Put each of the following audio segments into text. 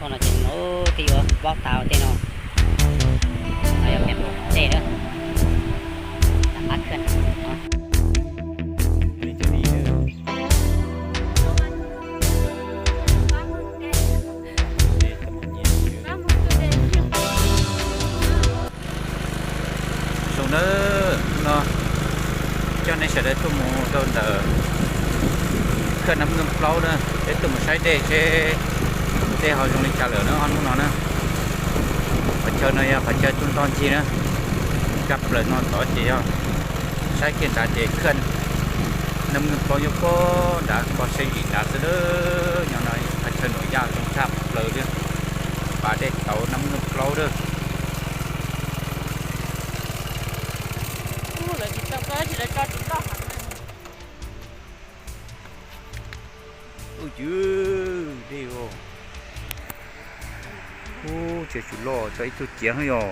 No ces mus twb yuav pob tau tej no, no yog peb mus dej lawm, rov qab khwj. Zoo na, no coj nej sawv daws tuaj mus rau ntawm khwj Nab Nkeej Plaub na, peb tuaj mus saib dej seb dej ho zoo li cas lawm na ob hnub no na. Qhov chaw no yog qhov chaw tuaj ntoj ncig na, kaj plaws no tod ces yog saib kiag nrad ces khwj Nab Nkeej Plaub nyob puag nrad, npog seb zim nrad xwb lawm. Nyob no qhov chaw nuam yaj zoo tshaj plaws li, pas dej tauv Nab Nkeej Plaub lawm. Ub, yw, dej os. Ub, tseem tsum loj tso ib tug ciav yog.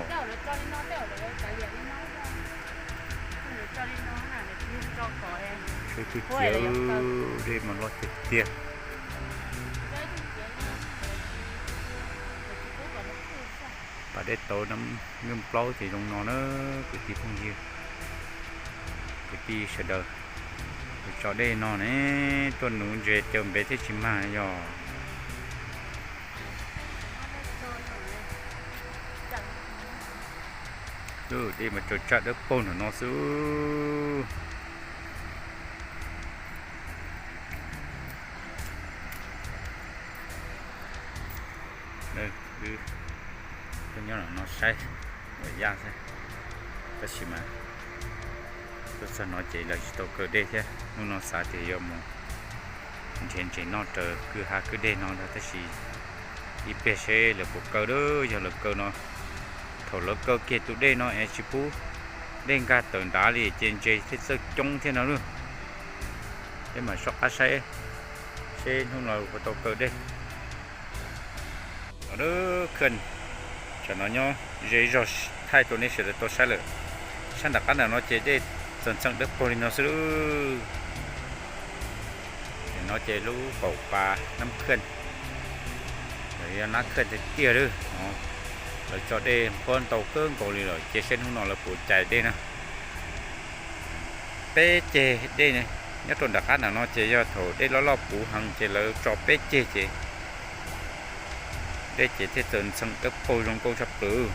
Tso ib tug ciav, dej mas loj tiag tiag. Pas dej tauv Nab Nkeej Plaub ces zoo no na, kwv tij phooj ywg, kwv tij sawv daws. Lawv tso dej no ne, tuaj nuv ntses caw npev thiaj tsis mag yog. Dej mas raws tsaj dawb paug nram no xwb. Wb tuaj nyob no saib nuam yaj xwb, tab sis mas tuaj txog no ces lawv tsis tau kaw dej thiab. Hnub no xav tias yuav mus nrhiav ntses noj raws kwj ha kwj dej no ntag, tab sis ib pliag seb lawv puas kaw lawm. Yog lawv kaw no, thaum lawv kaw kiag tus dej no es tsis pub dej nkag tawm nrad li ces ntses thiaj txawj coob thiab no lauj. Peb mam soj qab saib seb hnub no puas tau kaw dej. Khwj, tsam no nyob ze zog thaij rau nej sawv daws tau saib lawm. Sab nram qab ntawm no ces dej txawm ntxeem dawb paug li no xwb lauj. No ces lub paum pas Nab Khwj, yog Nab Khwj tiag tiag lawm. Lawv tso dej nqhuab ntau kawg nkaus li lawm, cia seb hnub no lawv puas cais dej na. Peb ceg dej nyob rau nram qab ntawm no ces yog thaum dej loj loj puv heev ces lawv tso peb ceg ces dej ces thiaj txawm ntxeem dawb paug zoo nkauj tshaj plaws.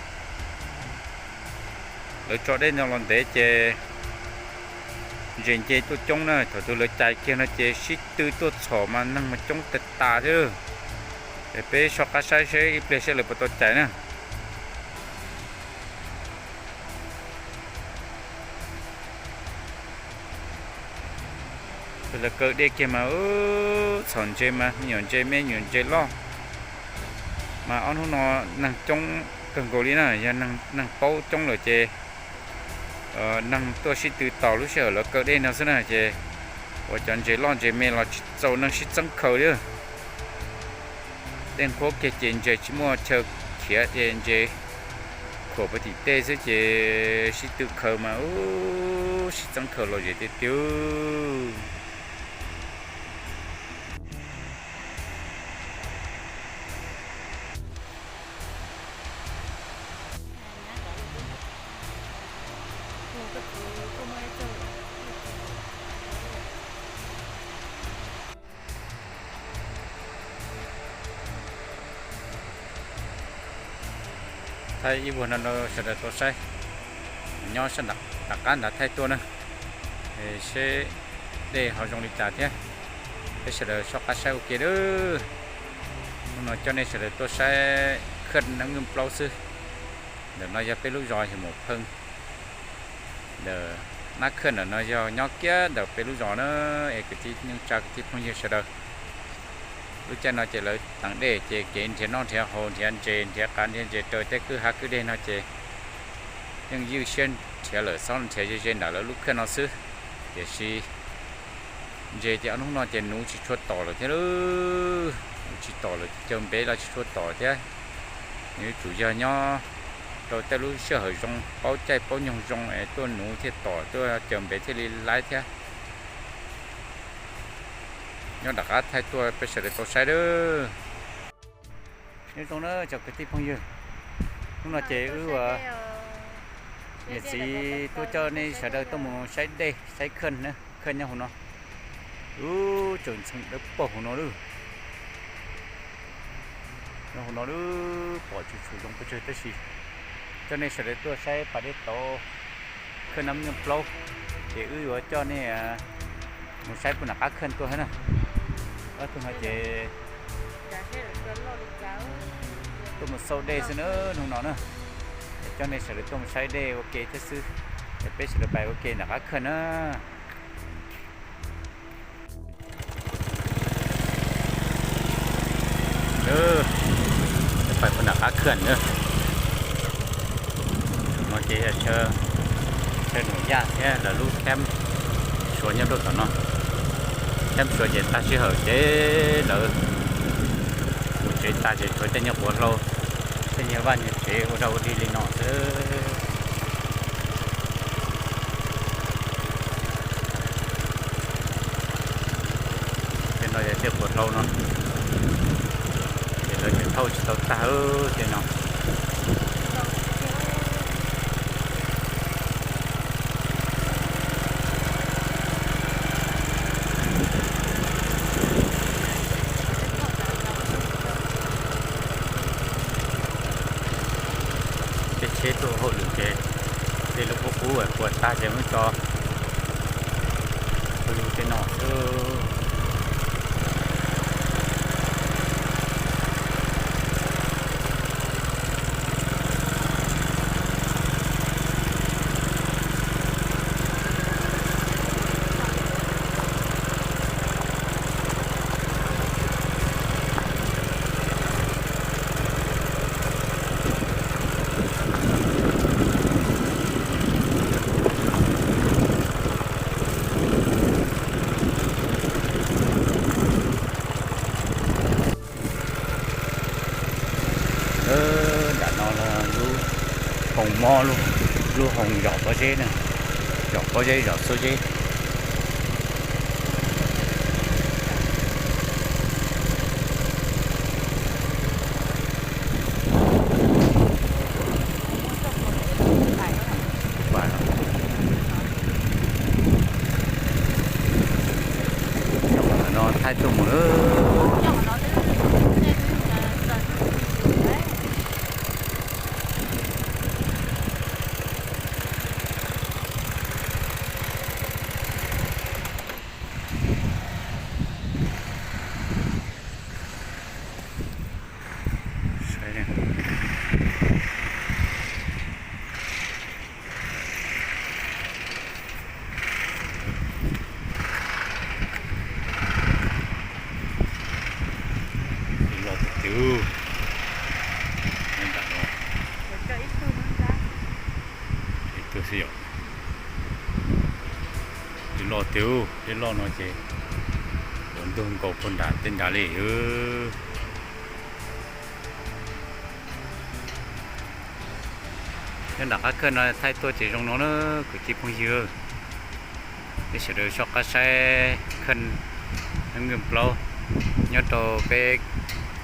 Lawv tso dej no los ntev ces ntses nce tuaj coob na, thaum twg lawv cais kiag no ces sib tw tuaj txhom mas neeg mas coob tag tas thiab. Es peb soj qab saib seb ib pliag seb lawv puas tau cais na. Lawv kaw dej kiag mas txhom ntses mas me nyuam ntses me nyuam ntses loj, mas ob hnub no neeg coob kawg nkaus li na. Yog neeg paub coob lawm ces neeg tuaj sib tw tos lub sij hawm lawv kaw dej no xwb na, ces ua cov ntses loj ntses me los tsis txaus neeg sib txeeb khaws li. Dej nqhuab kiag ces ntses tsis muaj chaw khiav ces ntses khuam puag tim tej xwb ces sib tw khaws mas ub sib txeeb khaws lom zem tiag tiag. Thaij ib vuag no rau sawv daws tau saib, nyob sab nram qab nrad thaij tuaj na, seb dej ho zoo li cas thiab. Peb sawv daws soj qab saib ua ke lawm. Hnub no coj nej sawv daws tuaj saib khwj Nab Nkeej Plaub xwb. Ntawm no yog peb lub zos Yawg Maum Pheej. Ntawm Nab Khwj ntawm no yog nyob kiag ntawm peb lub zos na, es kwv tij neej tsa kwv tij phooj ywg sawv daws. Lub caij no ces lawv teev dej ces kev nrhiav noj nrhiav haus, nrhiav ntses, nrhiav qav nrhiav ntses raws tej kwj ha kwj dej no ces yeej ywj siab nrhiav lawm, xob nrhiav ze ze ntawm lawv lub khwj no xwb. Tiam sis ntses ces ob hnub no ces nuv tsis tshua tom lawm thiab lauj. Nuv tsis tom lawm, caw npev los tsis tshua tom thiab. Nws yuav tsum yog nyob rau tej lub sij hawm zoo, paub caij paub nyoog zoo es tuaj nuv thiaj tom, tuaj caw npev thiaj li laib thiab. Nyob nram qab thaij tuaj peb sawv daws tau saib lawm. Nyob zoo na cov kwv tij phooj ywg, hnub no ces wb ua niam txiv tuaj coj nej sawv daws tuaj mus saib dej saib khej na, khej nyob hauv no. Ub, tseem ntxhee dawb paug hauv no lawm. Nyob hauv no lawm, pom tsis tshua zoo pes tsawg tab sis coj nej sawv daws tuaj saib pas dej tauv, khej Nab Nkeeg Plaub, ces wb yuav coj nej mus saib puag nram qab khej tuaj thiab na. Ob tug no ces tuaj mus xauj dej xwb na, hnub no na. Es coj nej sawv daws tuaj mus saib dej ua ke thiab xwb, es peb sawv daws pais ua ke nram qab khej na. Pais puag nram qab khej na. No ces yog chaw Num Yaj thiab lawv lub camp Suav nyob rau tom no. Camp Suav ces tag sij hawm ces lawv mus tsev tas ces tshuav tej nyuag quav hlau, tej nyuag vaj nyuag tsev ua dog ua dig li no xwb. Tej no yog tej quav hlau no, ces lawv tseem thauj tsis tau tag tej no. Tej tsheb tuaj hauj lwm ces tej lub qub qub puas tag ces muab tso pw tej no xwb. Nram no lub hoos mob, lub hoos zom pob zeb na, zom pob zeb zom xuab zeb. No thaij tuaj mus. Los tiag tiag. Ib tug xwb yom. Twb loj tiag, twb loj no ces ua ntug nkaus puag nram tej nrad li. Nyob nram qab khej no thaij tuaj ces zoo no na kwv tij phooj ywg. Peb sawv daws soj qab saib khej Nab Nkeeg Plaub nyob rau peb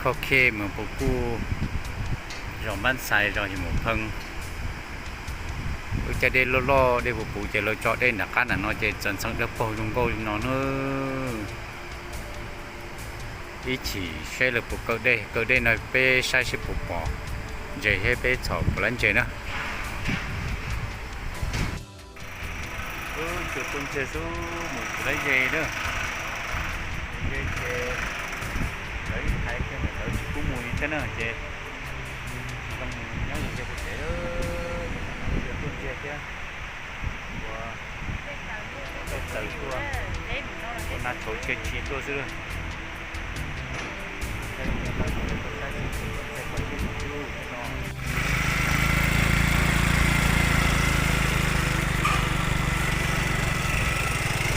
khoj khej Moos Pus Kuj, zos Npab Xais, zos Yim Mus Pheej. Wb caij dej loj loj dej puv puv ces lawv tso dej nram qab nram no ces txawm ntxhee dawb paug zoo nkauj li no na. Ib chim saib lawv puas kaw dej, kaw dej no peb saib seb puas pom ntses thiab peb txhom puas laib ntses na. Wb tsuas tuaj ntsia xwb mus tsis laib ze na. Ze ces lawv ib thaiv kiag ntawm lawv tsis pub mus li thiab na ces tsis zoo mus nyob ze ze pem kev, tsuas tuaj ntsia thiab ua tej tawv tuaj, ua nas tshauv cia cia tuaj xwb.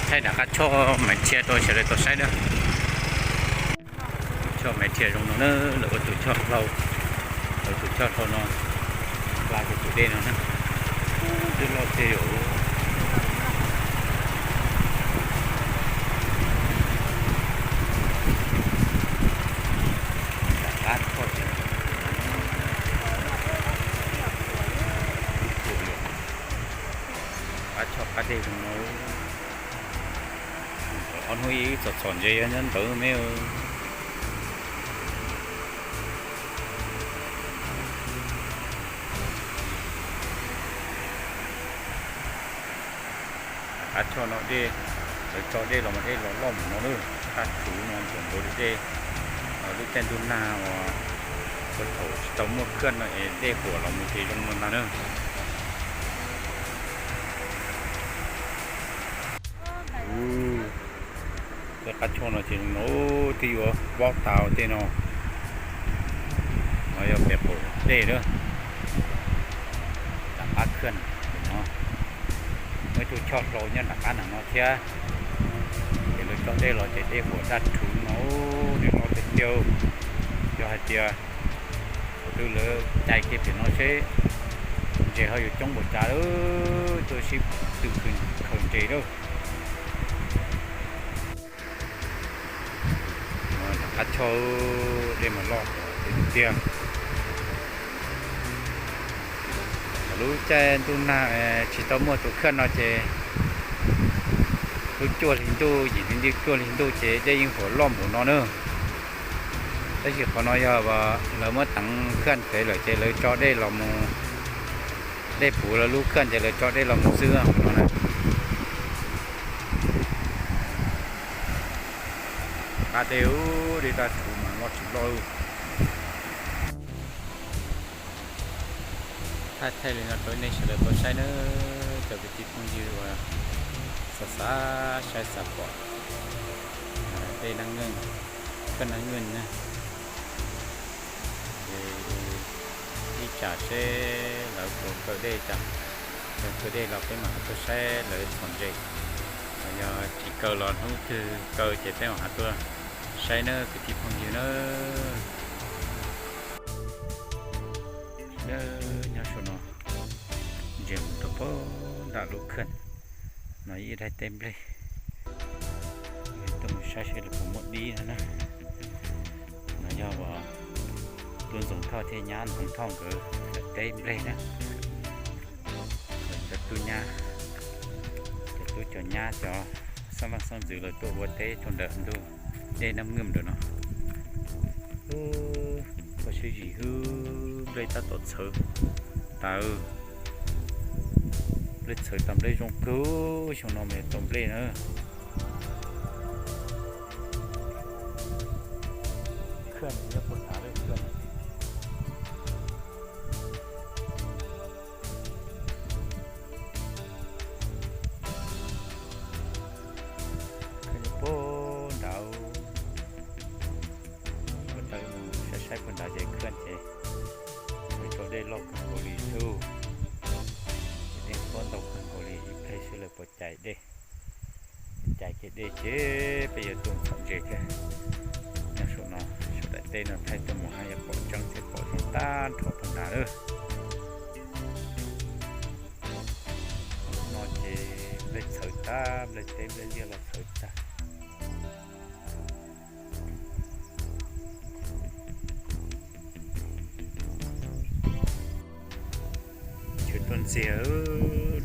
Thaij nram qab tshoj Maiv Thiaj rau sawv daws tau saib na. Tshoj Maiv Thiaj zoo no na, lawv ua tus choj hlau, lawv tus choj hlau no, hla tus tus dej no na. Twb loj tiag yom. Nram qab tshoj ces Ob hnub ib txhom txhom ntses nyob ntawd me. Qab choj no dej, lawv tso dej los mas dej los loj mus no lawm, qab tsuv no npaum nkaus li dej. Lub caij ntuj nag uas thaum tsis tau muaj khawj no es dej huam los mus ces zoo no ntag na. Tej qab choj no ces no twb yuav pob tas tej no, no yog pem qaum dej lawm, nram qab khawj no. Muaj ib tug choj hlau nyob nram qab nram no thiab, ces lawv tso dej los ces dej huam daj rhuv no, dej loj tiag tiag. Yog hais tias thaum twg lawv cais kiag pem no seb ntses ho yuav coob npaum cas lawm, tuaj sib tw khaws ntses lawm. Nram qab choj dej mas loj tiag tiag. Thaum lub caij ntuj nag tsis tau muaj tus khawj no ces lub cuaj hli ntuj, yim hli ntuj cuaj hli ntuj ces dej yeej huam loj npaum no na. Tab sis qhov no yog lawv muab teev khawj pem lawm ces lawv tso dej los mus, dej puv lawv lub khawj ces lawv tso dej los mus xwb no na. Qab dej, dej daj rhuv mas loj tsis loj. Thaij thaij li no rau nej sawv daws tau saib nawb, cov kwv tij phooj ywg uas xav xav saib xav pom dej Naj Nkeej, khawj Naj Nkeej na. Ces ib tsam seb lawv puas kaw dej, tsam lawv kaw dej los peb mam li tuaj saib lawv txhom ntses. Yog tsis kaw los hnub twg kaw ces peb mam li tuaj saib nawb kwv tij phooj ywg nawb. Nyob saum no ntsia mus rau pem nram lub khawj no ib daim teb nplej. Tuaj mus saib seb lawv puas muab dib no na. No yog uas tub Ntxoov Thoj thiab nyab Ntxoov Thoj nkawd daim teb nplej na. Cov tub nyab, cov tub cov nyab cov xeeb leej xeeb ntxwv lawv tuaj ua teb rau nram ntug dej Naj Nkeej ntawm no. Kho siab zim hwb, nplej tab tom txhawv tas. Nplej txhawv tas, nplej zoo kawg, xyoo no mas tau nplej na. Khawj nyob puag nrad lawm, khawj nyob puag nrad. Puag nrad mus saib saib puag nrad ces khawj ces lawv tso dej loj kawg nkaus li xwb. Dej pob ntau kawg nkaus li, ib pliag xwb lawv puas cais dej. Cais kiag dej ces peb yuav tuaj txhom ntses thiab. Nyob saum no, saum daim teb no thaij tuaj mus haj yam pom tseeb thiab pom zoo tag nrho puag nrad lawm. No ces nplej txhawv tag, nplej teb nplej liaj los txhawv tag. Tshwm tuaj ntxiag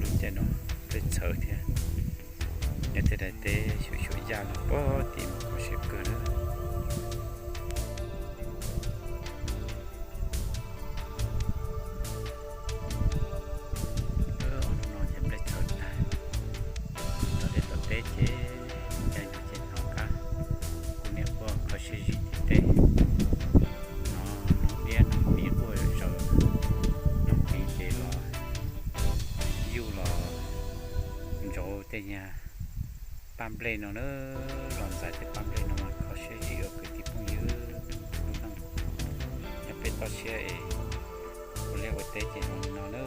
lub caij no, nplej txhawv thiab. Nyob tej daim teb xyuam xyuam yaj no puag tim mas kho siab kawg na. No ces nplej txhawv tag, tom dej tom teb ces caij no ces hnov kab kub niam quaj kho siab zim tim teb. No hnov diab hnov pib quaj zom zaws, hnov pib ces los yuj los ntsauv tej nyuag paj nplej no na, los ntxais tej paj nplej no mas kho siab zim ua kwv tij phooj ywg lub neej. Nyob peb toj siab es ua liaj ua teb ces zoo li no na.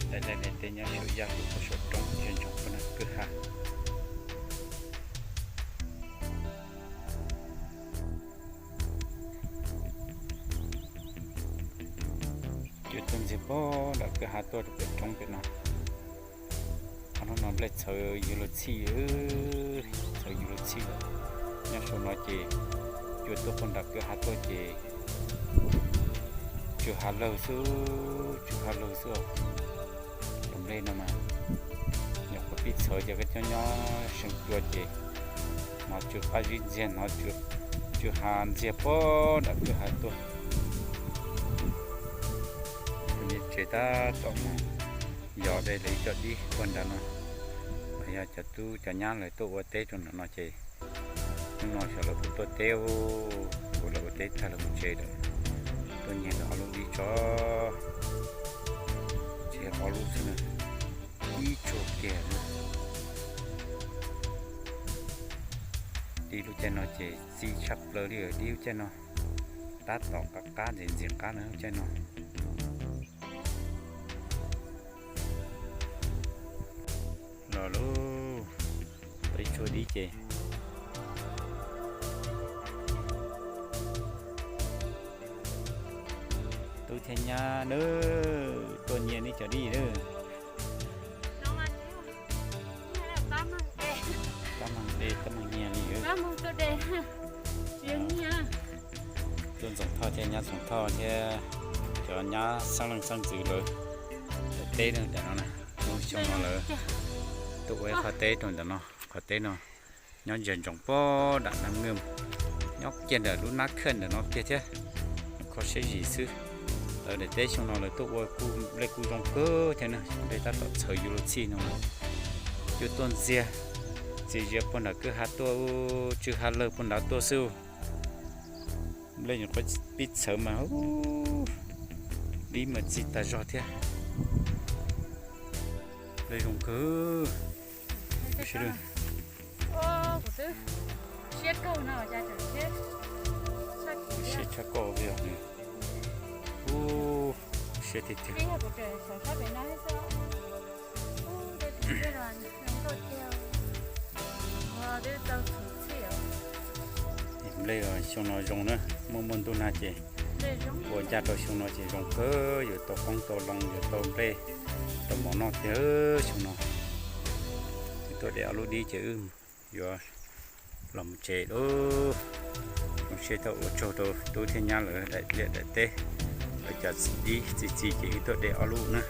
Daim liaj daim teb nyob saum yaj lub qhov saum roob tsis ntsoov puag nram kwj ha. Cua tuaj ntxiag puag nram kwj ha tuaj rau pem roob pem no. Qhov no no nplej txhawv yuav luag txhij, txhawv yuav luag txhij lawm. Nyob saum no ces cua tuaj puag nram kwj ha tuaj ces tsw ha lawg xwb, tsw ha lawg xwb. Tus nplej no mas nyuam qhuav Pib txhawv ces koj cov nyob seem cua ces hnov tsw qab zib ntxiag, hnov tsw ha ntxiag puag nram kwj ha tuaj. Tus niam tsev tab tom mus yos dej lawv ib co dib puag nrad no. Yog cov tub cov nyab lawv tuaj ua teb rau nram no ces hnub no xyov lawv kuj tuaj teb, kuv lawv ua teb tag lawv mus tsev lawm. Tuaj nyiag lawv ob lub dib tso, tsis yog ob lub xwb na, ib tsuag kiag na. Dib lub caij no ces txi tshaj plaws li, dib lub caij no tab tom qab qab ntxim ntxim qab na lub caij no. Los lauj, tau ib tsuag dib ces tub thiab nyab nawb, tuaj nyiag nej cov dib nawb. Tab meeg de, tab meeg nyiag li. Tuaj Ntxoov Thoj thiab nyab Ntxoov Thoj thiab cov nyab xeeb leej xeeb ntxwv lawv teb rau ntawm no na. Lub xyoo no lawv tuaj ua ib qhov teb rau ntawm no, qhov teb no nyob ntsia ntsoov puag nram Nam Ngwj, nyob kiag ntawm lub nab khaj ntawm no kiag thiab, kho siab zim xwb. Lawv daim teb xyoo no lawv tuaj ua kuj nplej kuj zoo kawg thiab na, nplej tab tom txhawv yuav luag txhij no. Cua tuaj ntxiag, txias zias puag nram kwj ha tuaj, tsw ha lawg puag nrad tuaj xwb. Nplej nyuam qhuav pib txhawv mas dib mas txi tas zog thiab. Nplej zoo kawg. Siab tshaj koj os. Ub, siab tiag tiag. Nplej xyoo no zoo na, muaj muaj ntuj nag ces ua ncaj rau xyoo no ces zoo kawg, yuav tau qoob tau loo, yuav tau nplej tau mov noj tiag xyoo no. Wb tuaj de ob lub dib ces wb yuav los mus tsev lauj. Zoo siab tau ua tsaug rau tub thiab nyab lawv daim liaj daim teb, lawv cov dib txi txiv ces wb tuaj de ob lub na.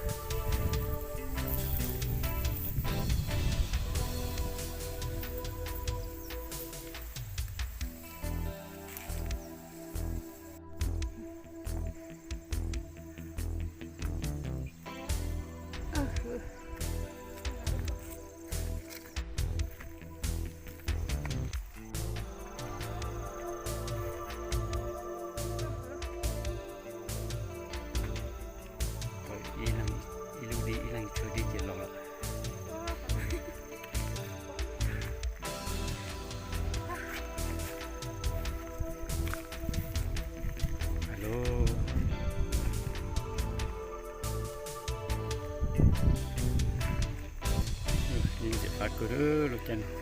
Ib lub dib, ib leeg tsawg dib ces los lawm. Alo, yeej ntxim qab kawg lub caij no.